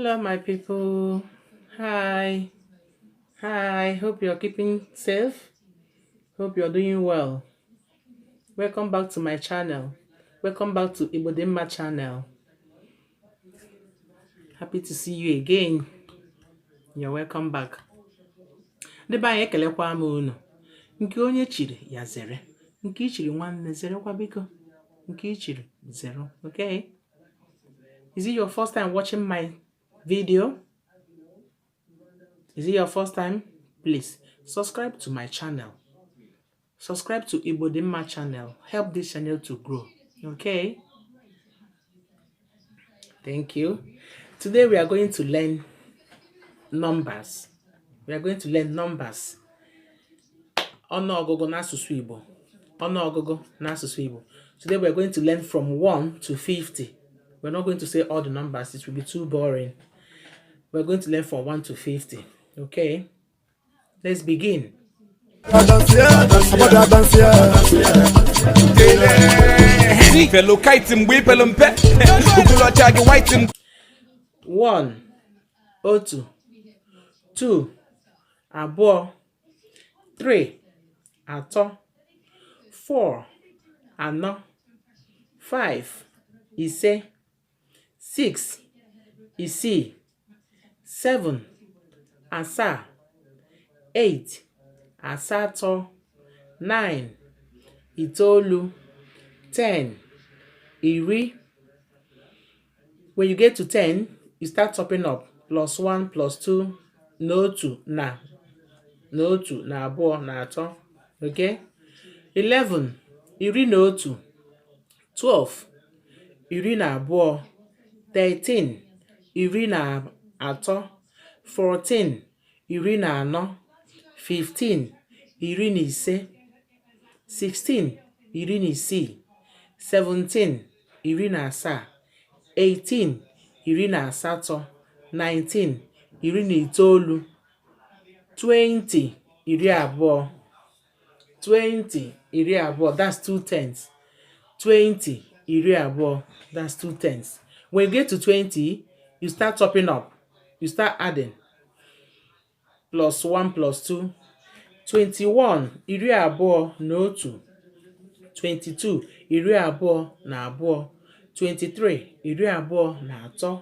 Hello, my people. Hi. Hi. Hope you're keeping safe. Hope you're doing well. Welcome back to my channel. Welcome back to Igbodimma channel. Happy to see you again. You're welcome back. Ndị be anyị, ekelekwa m unu. Nke onye chiri ya zere. Nke i chiri, nwanne, zerekwa biko. Nke i chiri zere. Okay? Is it your first time watching my video? Is it your first time? Please subscribe to my channel. Subscribe to Igbodimma channel. Help this channel to grow. Okay? Thank you. Today we are going to learn numbers. We are going to learn numbers. Ọnụọgụgụ n'asụsụ Igbo. Ọnụọgụgụ n'asụsụ Igbo. Today we are going to learn from 1 to 50. We're not going to say all the numbers, it will be too boring. We're going to learn from 1 to 50. Okay? Let's begin. Obodo abansia. Fellow kite mgbe ipelu mpe okolocha gị white m. 1, otu. 2, abụọ. 3, atọ. 4, anọ. 5, ise. 6, isii. 7, asaa. 8, asatọ. 9, itoolu. 10, iri. When you get to 10, you start topping up: plus 1, plus 2, na otu na otu na abụọ na atọ. Okay? 11, iri na otu. 12, iri na abụọ. 13, iri na atọ. 14, iri na anọ. 15, iri na ise. 16, iri na isii. 17, iri na asaa. 18, iri na asatọ. 19, iri na itoolu. 20, iri abụọ. 20, iri abụọ, that's two tens. 20, iri abụọ, that's two tens. When you get to 20, you start topping up, you start adding: plus 1, plus 2. 21, iri abụọ na otu. 22, iri abụọ na abụọ. 23, iri abụọ na atọ.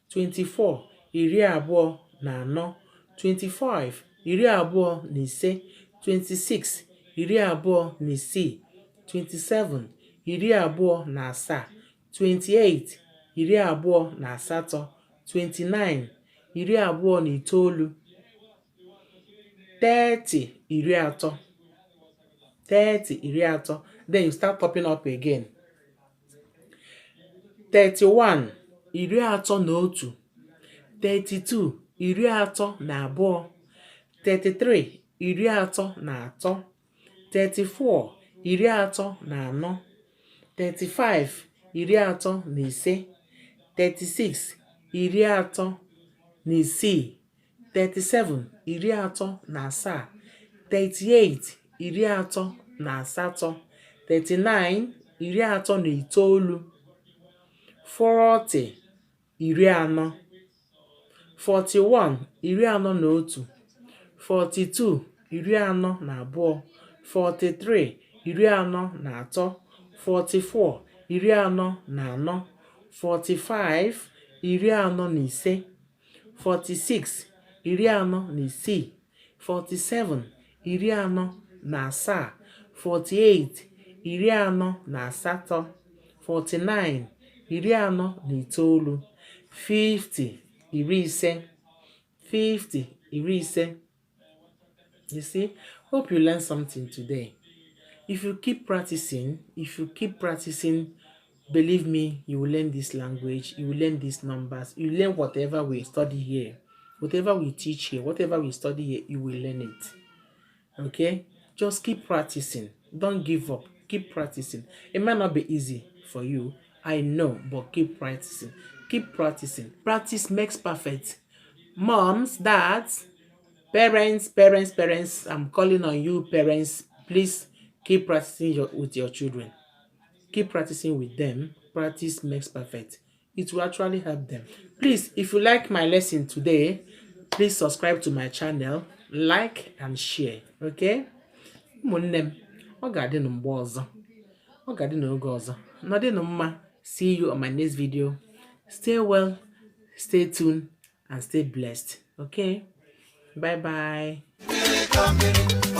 24, iri abụọ na anọ. 25, iri abụọ na ise. 26, iri abụọ na isii. 27, iri abụọ na asaa. 28, iri abụọ na asatọ. 29, iri abụọ na itoolu. 30, iri atọ. 30, iri atọ. Then you start topping up again: 31, iri atọ na otu. 32, iri atọ na abụọ. 33, iri atọ na atọ. 34, iri atọ na anọ. 35, iri atọ na ise. 36, iri atọ na isii. 37, iri atọ na asaa. 38, iri atọ na asatọ. 39, iri atọ na itoolu. 40, iri anọ. 41, iri anọ na otu. 42, iri anọ na abụọ. 43, iri anọ na atọ. 44, iri anọ na anọ. 45, iri anọ na ise. 46, iri anọ na isii. 47, iri anọ na asaa. 48, iri anọ na asatọ. 49, iri anọ na itoolu. 50, iri ise. 50, iri ise. You see, hope you learned something today. If you keep practicing, if you keep practicing, believe me, you will learn this language, you will learn these numbers, you learn whatever we study here, whatever we teach here, whatever we study here, you will learn it. Okay? Just keep practicing. Don't give up. Keep practicing. It might not be easy for you, I know, but keep practicing. Keep practicing. Practice makes perfect. Moms, dads, parents, parents, parents, I'm calling on you, parents. Please keep practicing with your children. Keep practicing with them. Practice makes perfect. It will actually help them. Please, if you like my lesson today, please subscribe to my channel, like and share. Okay? Ụmụnne m, ọ ga-adị na mgbe ọzọ. Ọ ga-adị n'oge ọzọ. Nọdịnụ mma. See you on my next video. Stay well, stay tuned, and stay blessed. Okay? Bye bye.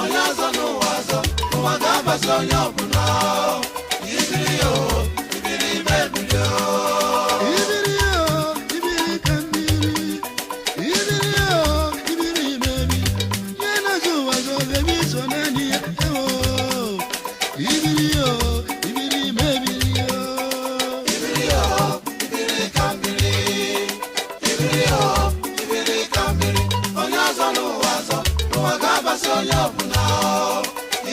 Onye ọzọ n'ụwa ọzọ, ụwa ga-abasị onye ọbụla. Ibiri o, ibiri mebiri o. Ibiri o, ibiri ka mmiri. Ibiri o, ibiri mebi. Ihe na-azụ ụwa zọ bebi so naanị ya. Ewo. Ibiri o, ibiri mebiri o. Ibiri o, ibiri ka mmiri. Ibiri o, ibiri ka mmiri. Onye ọzọ n'ụwa ọzọ, ụwa ga-abasị onye ọbụla.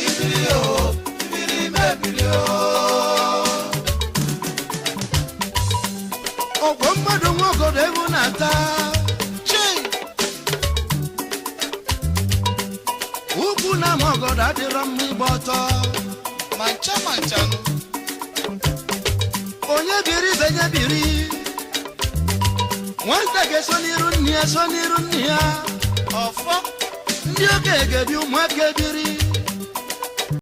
Ibiri o, ibiri mebiri o. Ọgwọ mmadụ nwaogodo ewu na-ata. Chi! Ukwu na ama ọgọdọ adịrọ mma ịgba ọtọ. Ma ncha ma nchanụ. Onye biri ibe ya biri. Nwata ga-eso n'iru nne ya, so n'iru nne ya. Ọfọ. Ndị okenye ga-ebi, ụmụaka ebiri.